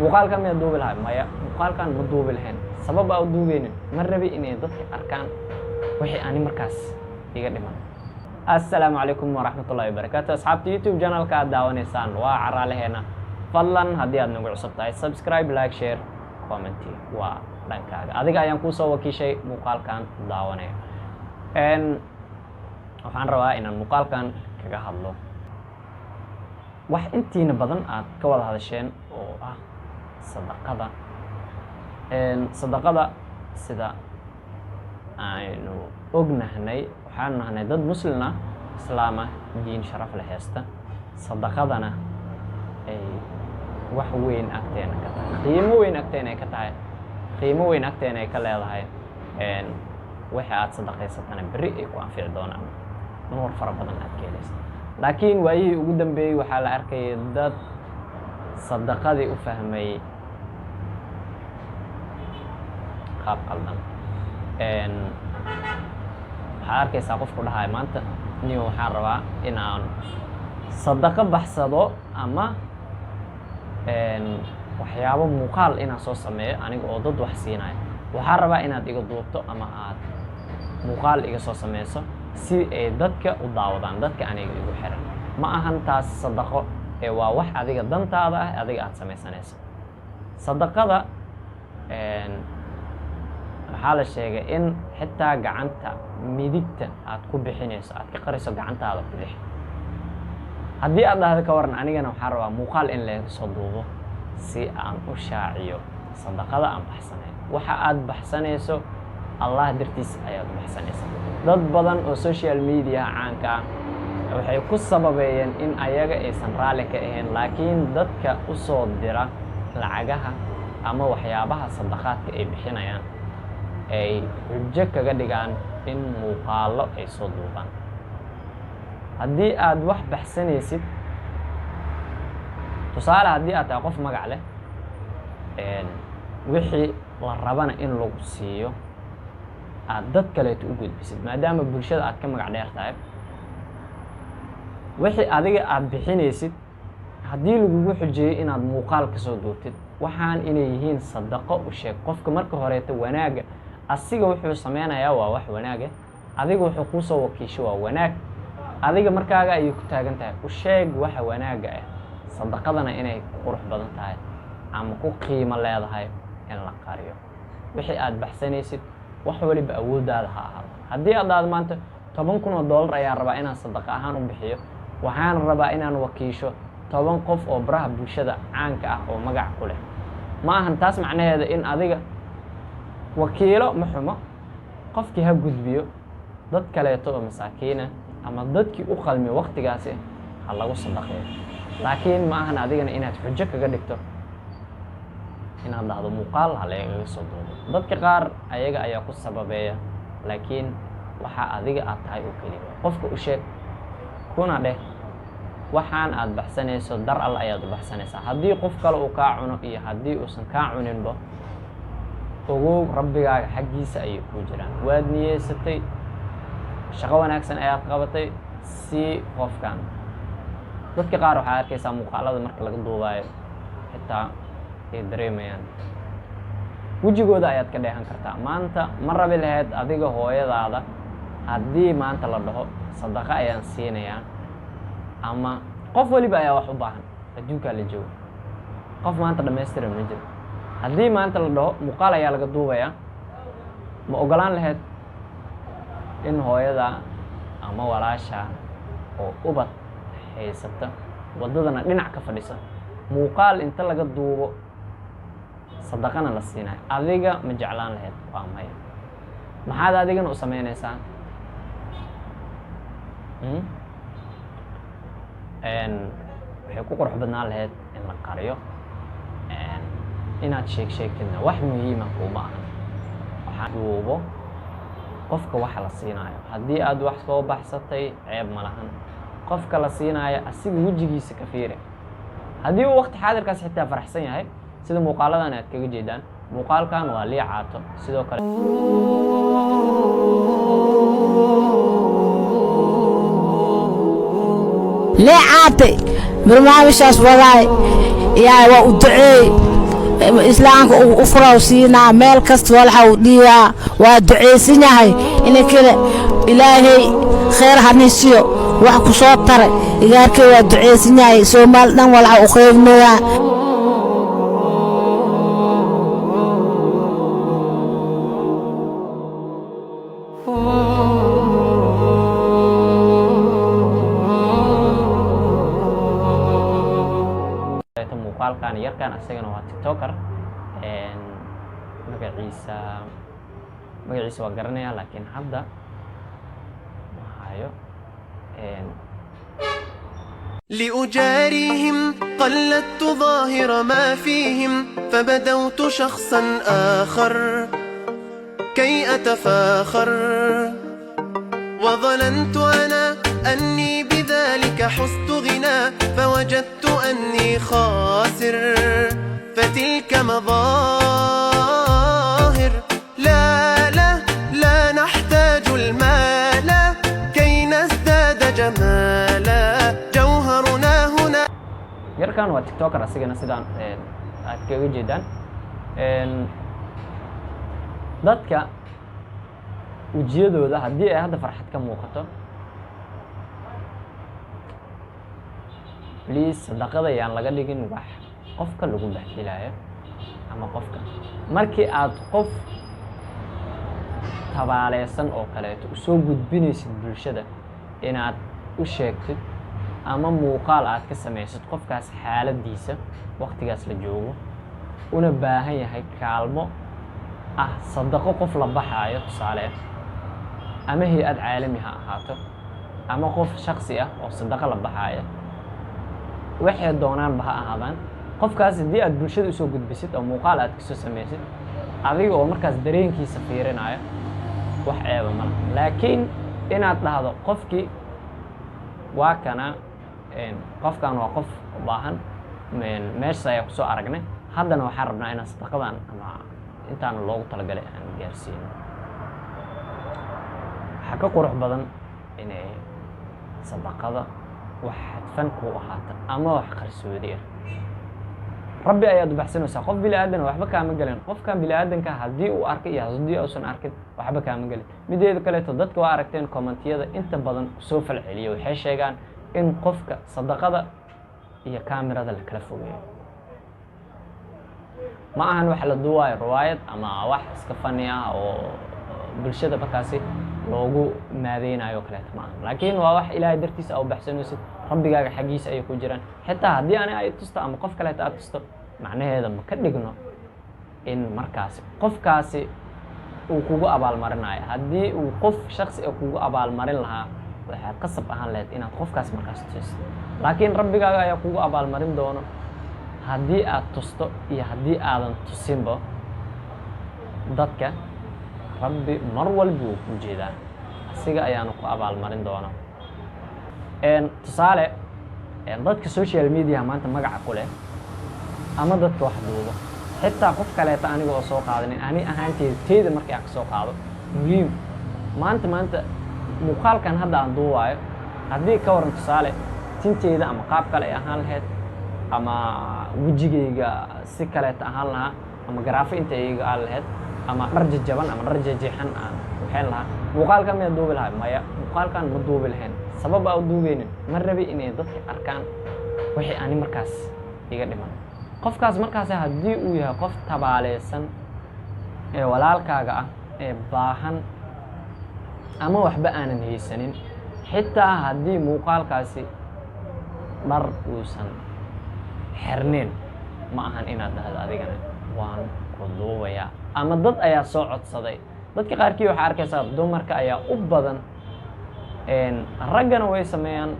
Muuqaalkan miyaa duubi lahay? Maya, muuqaalkan ma duubi lahayn. Sabab aa u duubeynin, ma rabi inay dadka arkaan wixii ani markaas iga dhiman. Assalaamu calaykum waraxmatullahi wabarakaatu. Asxaabta YouTube channelka aad daawanaysaan waa Caraalaheena. Fadlan, haddii aad nagu cusub tahay, subscribe, like, share, comment waa dhankaaga. Adiga ayaan kuusoo wakiishay muuqaalkan daawanaya. Waxaan rabaa inaan muuqaalkan kaga hadlo wax intiina badan aad ka wada hadasheen oo ah sadaqada. Sadaqada, sida aynu ognahnay, waxaanu nahnay dad Muslim ah, Islaam ah, diin sharaf leh heesta. Sadaqadana ay wax weyn agteena ka tahay, qiimo weyn agteena ay ka tahay, qiimo weyn agteena ay ka leedahay. Waxa aad sadaqaysatana berri ay ku anfici doonaan, nuur fara badan aad ka helaysa. Laakiin waayihii ugu dambeeyey waxaa la arkayay dad sadaqadii u fahmay qaab qaldan. Waxaad arkaysaa qofku dhahay, "Maanta niyo waxaan rabaa inaan sadaqo baxsado ama waxyaabo muuqaal inaan soo sameeyo aniga oo dad wax siinayo. Waxaan rabaa inaad iga duubto ama aad muuqaal iga soo sameyso si ay dadka u daawadaan, dadka aniga igu xiran." Ma ahan taas sadaqo ee waa wax adiga dantaada ah, adiga aad samaysanayso. Sadaqada waxaa la sheegay in xitaa gacanta midigta aad ku bixinayso aad ka qariso gacantaada bidix. Haddii aad dhahdo, "Ka waran anigana waxaan rabaa muuqaal in laga soo duubo si aan u shaaciyo sadaqada aan baxsanayn," waxa aad baxsanayso Allah dartiis ayaad u baxsanaysaa. Dad badan oo social media caanka ah waxay ku sababeeyeen in ayaga aysan raalli ka ahayn, laakiin dadka u soo dira lacagaha ama waxyaabaha sadaqaadka ay bixinayaan ay xujo kaga dhigaan in muuqaallo ay soo duubaan. Haddii aad wax baxsanaysid, tusaale, haddii aad tahay qof magac leh, wixii la rabana in lagu siiyo aad dad kaleeto u gudbisid, maadaama bulshada aad ka magac dheer tahay, wixii adiga aad bixinaysid haddii lagugu xujeeyo inaad muuqaal ka soo duubtid, waxaan inay yihiin sadaqo u sheeg qofka marka horeeto. Wanaagga asiga wuxuu sameynayaa waa wax wanaaga, adiga wuxuu kuusoo wakiisho waa wanaag, adiga markaaga ayay ku taagan tahay. U sheeg waxa wanaagga ah, sadaqadana inay ku qurux badan tahay ama ku qiimo leedahay in la qariyo wixii aad baxsanaysid. Wax waliba awooddaada ha ahaado. Haddii aad dhahdo, "Maanta $10,000 ayaan rabaa inaan sadaqa ahaan u bixiyo, waxaan rabaa inaan wakiisho 10 qof oo baraha bulshada caanka ah oo magac ku leh," ma ahan taas macnaheeda in adiga wakiilo. Ma xumo, qofkii ha gudbiyo dad kaleeto oo masaakiina ama dadkii u qalmi waktigaasi ha lagu sadaqeeyo, laakiin ma ahan adigana inaad xujo kaga dhigto inaad dhahdo, "Muuqaal ha lagaga soo duubo." Dadka qaar ayaga ayaa ku sababeeya, laakiin waxa adiga aad tahay oo keliya qofka u sheeg, kuna dheh waxaan aad baxsanayso dar Alla ayaad u baxsanaysaa. Haddii qof kale uu kaa cuno iyo haddii uusan kaa cuninba, ogow Rabbigaaga xaggiisa ayay kuu jiraan. Waad niyeysatay, shaqo wanaagsan ayaad qabatay si qofkan. Dadka qaar waxaa arkaysaa muuqaalada marka laga duubaayo xitaa ay dareemayaan, wejigooda ayaad ka dheehan kartaa. Maanta ma rabi lahayd adiga hooyadaada haddii maanta la dhaho, "Sadaqa ayaan siinayaa," ama qof waliba ayaa wax u baahan, adduunkaa la joogo, qof maanta dhammaystiran ma jiro, haddii maanta la dhaho muuqaal ayaa laga duubayaa, ma ogolaan lahayd in hooyada ama walaasha oo ubad haysata, waddadana dhinac ka fadhisa, muuqaal inta laga duubo sadaqana la siinayo? Adiga ma jeclaan lahayd? Waa maya. Maxaad adigana u sameynaysaa? Waxay ku qurux badnaan lahayd in la qariyo. Inaad sheeg sheegtidna wax muhiima kuma ahan. Waxaa duubo qofka waxa la siinaayo. Haddii aad wax soo baxsatay, ceeb ma lahan. Qofka la siinaayo asiga wejigiisa ka fiiri, haddii uu waqti xaadirkaas xitaa faraxsan yahay, sida muuqaaladan aad kaga jeedaan. Muuqaalkan waa Lii Caato sidoo kale. Lee Caate barnaamijkaas wadaay, ilaahay waa u duceey. Islaamka u furaw siinaa, meel kasta walaxa u dhiibaa. Waa ducaysan yahay ininkana. Ilaahay khayr hanisiyo wax ku soo taray. Igaarkay waa ducaysan yahay. Soomaali dhan walaxa u qaybnayaa. Muuqaalkan yarkan asagana waa TikToker. Magaciisa waa garanaya, laakiin hadda ma hayo. لأجاريهم قلدت ظاهر ما فيهم، فبدوت شخصا آخر كي أتفاخر، وظننت أنا أني بذلك حزت غنى، فوجدت أني خاسر، فتلك مظاهر. لا لا لا نحتاج المال كي نزداد جمالا، جوهرنا هنا. Yarkan waa TikToker asigana, sidaan aad kaga jeedaan. Dadka wejiyadooda haddii ay hadda farxad ka muuqato, please, sadaqada yaan laga dhigin wax qofka lagu bahdilayo ama qofka markii aad qof tabaaleysan oo kaleeto usoo gudbinaysid bulshada, inaad u sheegtid ama muuqaal aad ka samaysid qofkaas xaaladiisa waqtigaas la joogo, una baahan yahay kaalmo ah, sadaqo qof la baxaayo tusaale, ama hay-ad caalami ha ahaato ama qof shaksi ah oo sadaqo la baxaaya, waxay doonaanba ha ahaadaan, qofkaas haddii aad bulshada usoo gudbisid oo muuqaal aad kasoo samaysid, adiga oo markaas dareenkiisa fiirinayo, wax ceeba ma laha. Laakiin inaad dhahdo qofkii waa kana, qofkan waa qof u baahan, meeshas ayaa kusoo aragnay, haddana waxaan rabnaa inaan sadaqadan ama intaan loogu talagalay aan gaarsiino, waxaa ka qurux badan inay sadaqada wax xadfan kuu ahaata ama wax qarsoodi ah. Rabbi ayaad u baxsanaysaa. Qof bini aadan waxba kaama gelin. Qofkan bini aadanka haddii uu arkay iyo haddii uusan arkin, waxba kaama gelin. Mideeda kaleeto, dadka waa aragteen commentiyada inta badan soo falceliya, waxay sheegaan in qofka sadaqada iyo kaamirada la kala fogeeyo. Ma ahan wax la duuwaayo riwaayad ama wax iska fani ah oo bulshada markaasi loogu maadeynayo kaleeto ma ahan, laakiin waa wax Ilaahay dartiisa aa u baxsanaysid, Rabbigaaga xaggiisa ayay ku jiraan. Xitaa haddii ani ay tusto ama qof kaleeto aad tusto, macnaheeda ma ka dhigno in markaasi qofkaasi uu kugu abaalmarinayo. Haddii uu qof shaksi ah kugu abaalmarin lahaa, waxaad qasab ahaan lahayd inaad qofkaas markaas tusisid, laakiin Rabbigaaga ayaa kugu abaalmarin doono haddii aad tusto iyo haddii aadan tusinba dadka. Rabbi mar walba wuu ku jeedaa, asiga ayaanu ku abaalmarin doona. Tusaale, dadka social media maanta magaca ku leh ama dadka wax duubo, xitaa qof kaleeta aniga oo soo qaadanin, ani ahaanteeda teeda markii aan kasoo qaado, muhiim maanta muuqaalkan hadda aan duuwaayo, haddii ka waran tusaale tinteeda ama qaab kale ay ahaan lahayd ama wejigayga si kaleeta ahaan lahaa ama garaafo inta iga aan lahayd ama dhar jajaban ama dhar jejeexan aan waxayn lahaa, muuqaalkan miyaa duubi lahaa? Maya, muuqaalkan ma duubi lahayn. Sabab aa u duubeynin, ma rabi inay dadka arkaan wixii ani markaas iga dhiman. Qofkaas markaas haddii uu yahay qof tabaaleysan ee walaalkaaga ah ee baahan ama waxba aanan haysanin, xitaa haddii muuqaalkaasi dhar uusan xirnayn, ma ahan inaad dhahdo adigana waan ku duubayaa ama dad ayaa soo codsaday. Dadka qaarkii waxaa arkaysaa, dumarka ayaa u badan, raggana way sameeyaan.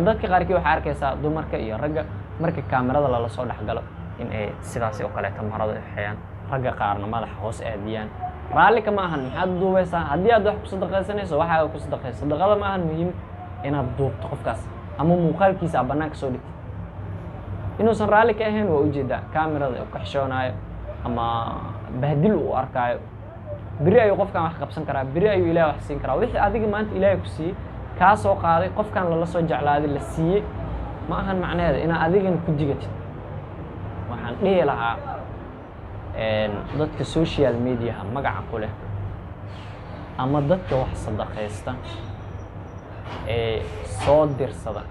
Dadka qaarkii waxaa arkaysaa dumarka iyo ragga marka kaamirada lala soo dhexgalo in ay sidaasi oo kaleeto marada u xeeyaan, ragga qaarna madaxa hoos aadiyaan. Raalli kama ahan. Maxaad duubaysaa? Haddii aad wax ku sadaqaysanayso, waxaaga ku sadaqayso. Sadaqada ma ahan muhiim inaad duubto qofkaas ama muuqaalkiisa aad bannaanka soo dhigtid. Inuusan raalli ka ahayn waa ujeedaa, kaamirada uu ka xishoonaayo ama bahdil uu arkaayo. Beri ayuu qofkan wax qabsan karaa, beri ayuu Ilahay wax siin karaa. Wixii adiga maanta Ilaahay ku siiyey, kaa soo qaaday qofkan lala soo jeclaaday la siiyey, ma ahan macnaheeda inaad adigana ku digatid. Waxaan dhihi lahaa dadka social mediaha magaca ku leh ama dadka wax sadaqaysta ee soo dirsada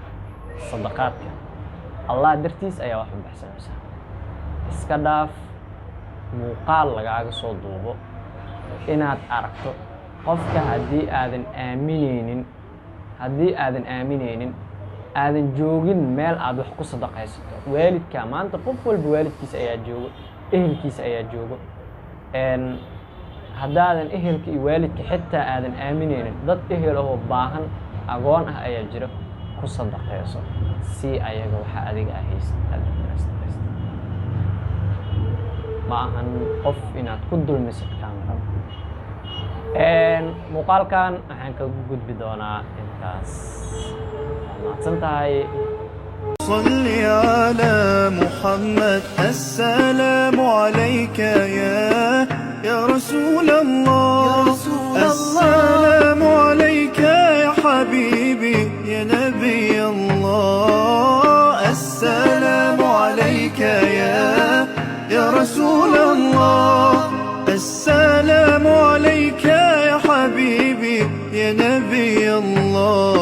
sadaqaadka, Allah dartiis ayaa wax u baxsanaysaa. Iska dhaaf muuqaal lagaaga soo duubo inaad aragto qofka. Haddii aadan aamineynin, haddii aadan aamineynin, aadan joogin meel aad wax ku sadaqaysato, waalidka maanta qof walba waalidkiisa ayaa joogo, ehelkiisa ayaa joogo. Haddaadan ehelka iyo waalidka xitaa aadan aamineynin, dad ehel ahoo baahan, agoon ah ayaa jiro, ku sadaqayso si ayaga waxa adiga ah haysid aad kula sadaqaysto. Ma ahan qof inaad ku dulmisid kamerada. Muuqaalkan waxaan kaga gudbi doonaa intaas. Waa mahadsan tahay. صل على محمد. السلام عليك يا رسول الله، السلام عليك يا حبيبي، يا نبي الله. السلام عليك يا رسول الله، السلام عليك يا حبيبي، يا نبي الله.